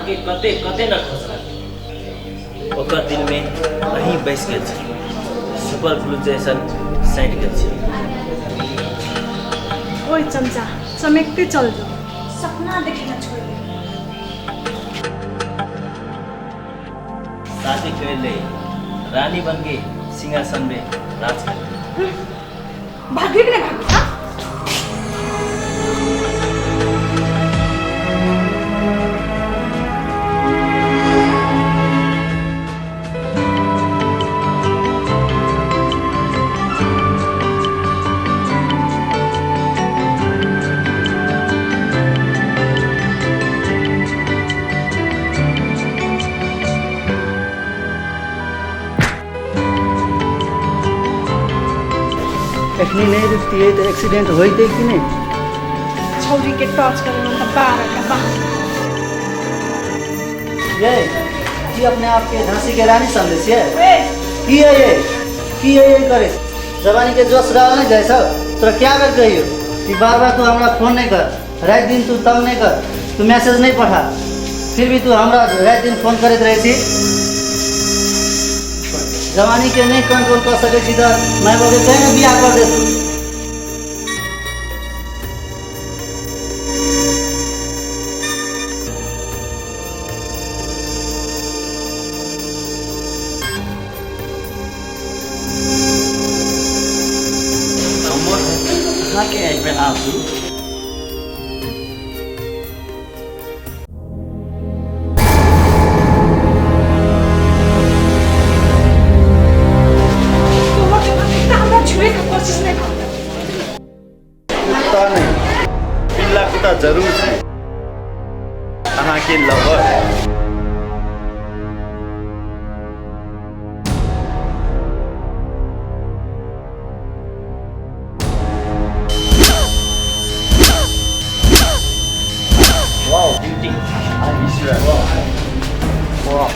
अहाँके कते कते न खोजलक। ओकर दिलमे अहीं बसि गेल छी, सुपर ग्लू जैसन सटि गेल छी। ओए चमचा, चमकते चल जो, सपना देखे न छोड़ दे। शादी कर ले, रानी बन के सिंहासन में राज कर। भागी कि नहीं भागी? हाँ? एखनी नहीं रुकतियै तऽ एक्सीडेंट होइतै कि नहि? छौरी के टच करे में तऽ 12 का बाह। ये की अपने आप के झांसी के रानी समझै छियै? की है ये, की है ये करे? जवानी के जोश रहल नहीं जाइ सब। तोरा क्या बेर कहियो कि बार बार तू हमरा फोन नहीं कर, राति दिन तू तंग नहीं कर, तू मैसेज नहीं पठा, फिर भी तू हमरा राति दिन फोन करैत रहै छी। जवानी के नहीं कंट्रोल कर सकै छी तऽ माय बाप के कहीं ने बियाह कर दे तू। हमर अहाँके आँखिमे आंसू। तोहर के एकटा हमरा छुए के कोशिश नहीं कर। कुत्ता नहीं, पिल्ला कुत्ता जरूर छै अहाँके lover. Wow, beauty. I miss you. Wow.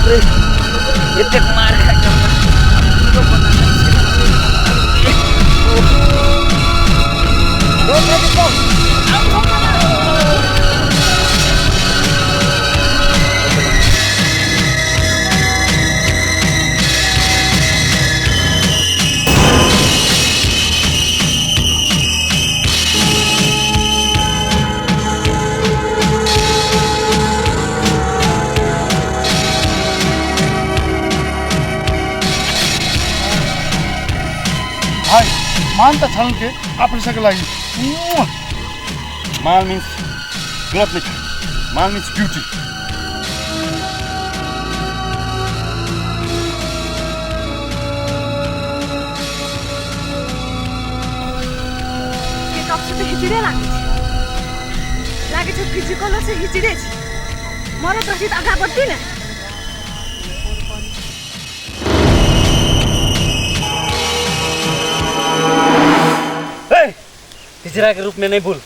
रे, एतेक मार खा के हमरा पता नहीं छै। भाई मान त छलन के अपने सके लागि। माल मीन्स गलत नहीं, माल मीन्स ब्यूटी। के टॉप से त हिजड़े लागै छै, लागै छै फिजिकलो से हिजड़े छै। मरत रहती त आगाँ बढ़ती ने। हिजड़ा के रूप में नहीं भूल,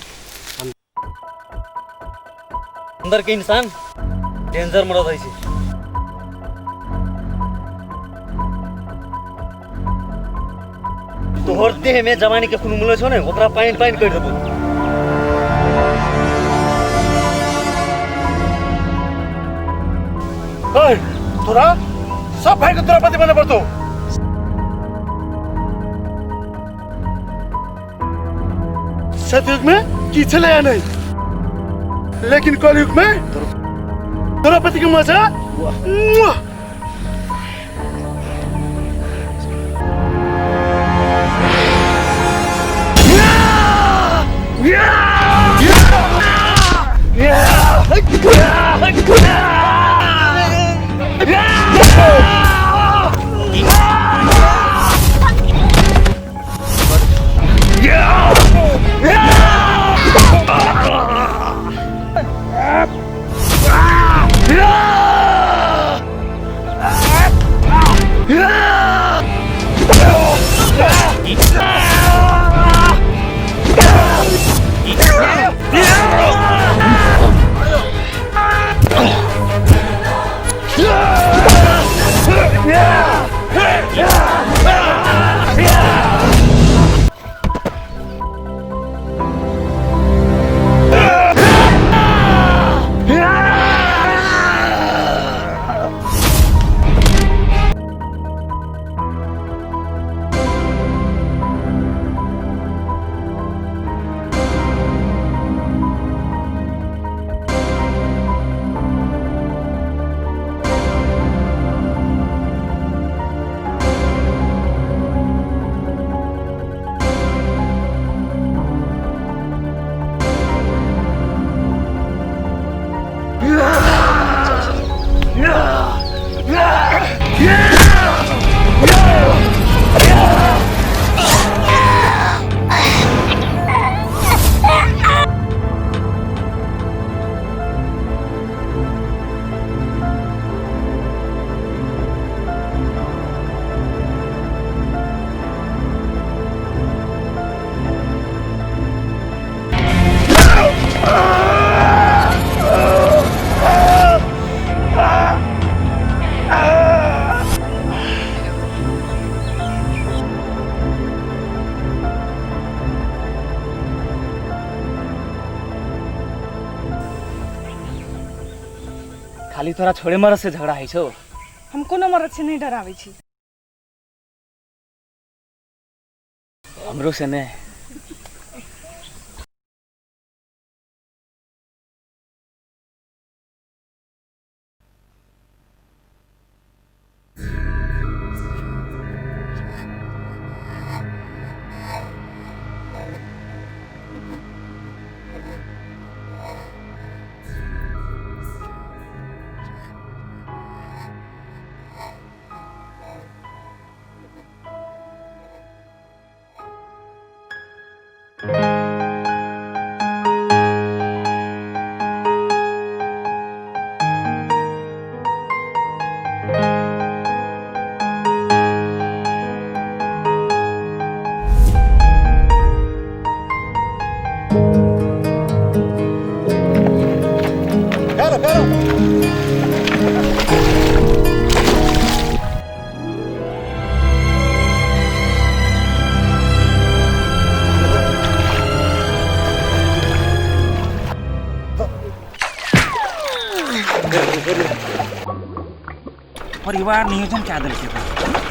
अंदर के इंसान डेंजर मरद है। तोहर देह में जवानी के खून मिलै छौ ने, ओकरा पानि पानि कर देबो। ओए तोरा सब भाई के द्रौपदी बने पड़तो। सतयुग में की छलै या नहीं, लेकिन कलयुग में द्रौपदी के मजा। खाली तोरा छोड़े मरद से झगड़ा है छौ। हम कोनो मरद से नहीं डराबै छी। हमरो से नहीं। परिवार नियोजन क्या देलकै?